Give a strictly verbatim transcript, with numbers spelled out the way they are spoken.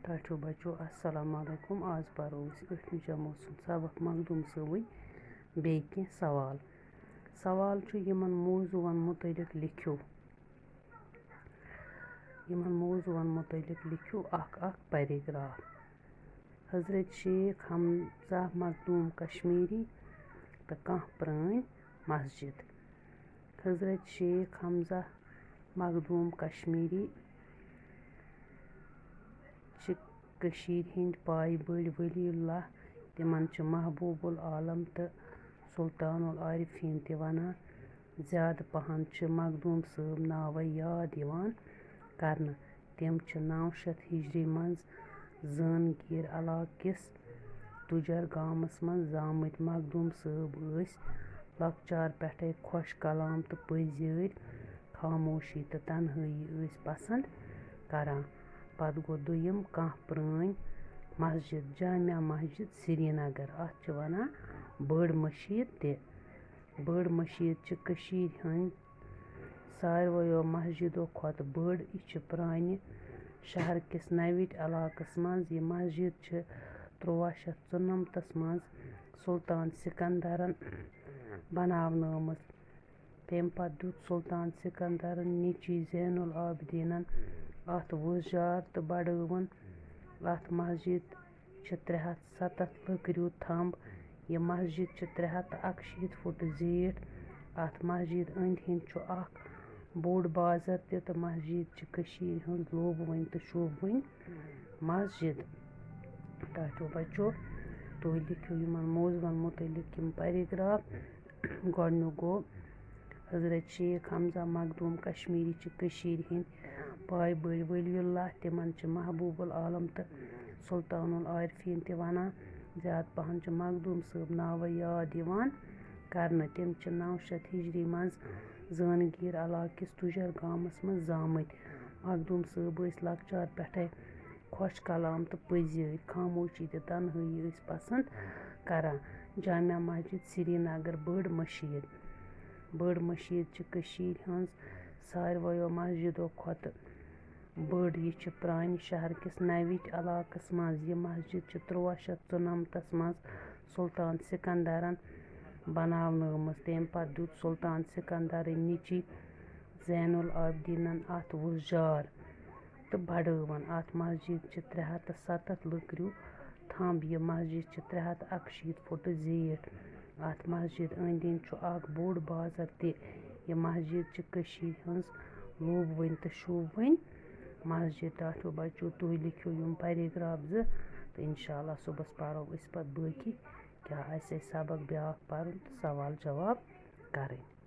ٹاٹھیو بچو، السلام علیکم۔ آز پرو أسۍ ٲٹھمہِ جمٲژ ہُنٛد سبق مخدوٗم صٲبٕنۍ بیٚیہِ کینٛہہ سوال۔ سوال چھُ، یِمن موضوعن مُتعلق لیکھِو، یِمن موضوعن مُتعلق لیکھِو اکھ اکھ paragraph۔ حضرت شیخ حمزہ مخدوٗم کشمیٖری تہٕ کانٛہہ پرٛٲنۍ مسجد۔ حضرت شیخ حمزہ مخدوٗم کشمیٖری چھِ کٔشیٖرِ ہٕنٛدۍ پایہِ بٔڑۍ ولی اللہ۔ تِمن چھِ محبوب العالم تہٕ سلطان العارفیٖن تہِ ونان۔ زیادٕ پہن چھِ مخدوٗم صٲب ناوے یاد یِوان کرنہٕ۔ تِم چھِ نَو شیٚتھ ہِجری منٛز زٲنگیٖر علاقہٕ کِس تُجر گامس منٛز زامٕتۍ۔ مخدوٗم صٲب ٲسۍ لۄکچار پٮ۪ٹھے خۄش کلام تہٕ پٔزۍ یٲرۍ، خاموشی تہٕ تنہٲیی ٲسۍ پسند کران۔ پتہٕ گوٚو دوٚیِم کانٛہہ پرٛٲنۍ مسجد، جامع مسجد سرینگر۔ اَتھ چھِ وَنان بٔڑ مٔشیٖد تہِ۔ بٔڑ مٔشیٖد چھِ کٔشیٖرِ ہٕنٛدۍ ساروِیو مسجدو کھۄتہٕ بٔڑ۔ یہِ چھِ پرٛانہِ شہر کِس نوِٹ علاقس منٛز۔ یہِ مسجد چھِ تُرٛواہ شیٚتھ ژُنَمتَس منٛز سلطان سکندرن بناونٲومٕژ۔ تَمہِ پتہٕ دیُت سلطان سکندرن نیٚچی زین العابدینن اَتھ وُژھ جار تہٕ بڑٲوٕن۔ اَتھ مسجد چھِ ترٛےٚ ہَتھ سَتَتھ لٔکرِو تھمب۔ یہِ مسجد چھِ ترٛےٚ ہَتھ تہٕ اَکشیٖتھ فُٹہٕ زیٖٹھ۔ اَتھ مسجد أنٛدۍ أنٛدۍ چھُ اکھ بوٚڑ بازر تہِ تہٕ مسجد چھِ کٔشیٖرِ ہٕنٛز لوٗبوٕنۍ تہٕ شوٗبوٕنۍ مسجد۔ ٹاٹھیو بچو، تُہۍ لیکھِو یِمن موضوعن مُتعلق یِم paragraph۔ گۄڈٕنیُک گوٚو، حضرت شیخ حمزہ مخدوٗم کشمیٖری چھِ کٔشیٖرِ ہٕنٛدۍ پایہِ بٔڑۍ ولی اللہ۔ تِمن چھِ محبوب العالم تہٕ سلطان العارفیٖن تہِ ونان۔ زیادٕ پہن چھِ مخدوٗم صٲب ناوے یاد یِوان کرنہٕ۔ تِم چھِ نَو شیٚتھ ہِجری منٛز زٲنگیٖر علاقہٕ کِس تُجر گامس منٛز زامٕتۍ۔ مخدوٗم صٲب ٲسۍ لۄکچار پٮ۪ٹھے خۄش کلام تہٕ پٔزۍ یٲرۍ، خاموشی تہٕ تنہٲیی ٲسۍ پسند کران۔ جامع مسجد سرینگر، بٔڑ مٔشیٖد۔ بٔڑ مٔشیٖد چھِ کٔشیٖرِ ہٕنٛز ساروِیو مسجدو کھۄتہٕ بٔڑ۔ یہِ چھِ پرٛانہِ شہر کِس نوِٹ علاقس منٛز۔ یہِ مسجد چھِ تُرٛواہ شیٚتھ ژُنَمتَس منٛز سلطان سکندرن بناونٲومٕژ۔ تَمہِ پتہٕ دیُت سلطان سکندرٕنۍ نیٚچی زین العابدینن اَتھ وُژھ جار تہٕ بڑٲوٕن۔ اَتھ مسجد چھِ ترٛےٚ ہَتھ تہٕ سَتَتھ لٔکرِو تھمب۔ یہِ مسجد چھِ ترٛےٚ ہَتھ اَکشیٖتھ فُٹہٕ زیٖٹھ۔ اَتھ مسجد أنٛدۍ أنٛدۍ چھُ اکھ بوٚڑ بازر تہِ۔ یہِ مسجد چھِ کٔشیٖرِ ہٕنٛز لوٗبوٕنۍ تہٕ شوٗبوٕنۍ مسجد۔ ٹاٹھیو بچو، تُہۍ لیکھِو یِم paragraph زٕ تہٕ انشاءاللہ صُبحس پرو أسۍ پتہٕ باقی کیٛاہ آسہِ اَسہِ سبق بیٛاکھ پرُن تہٕ سوال جواب کرٕنۍ۔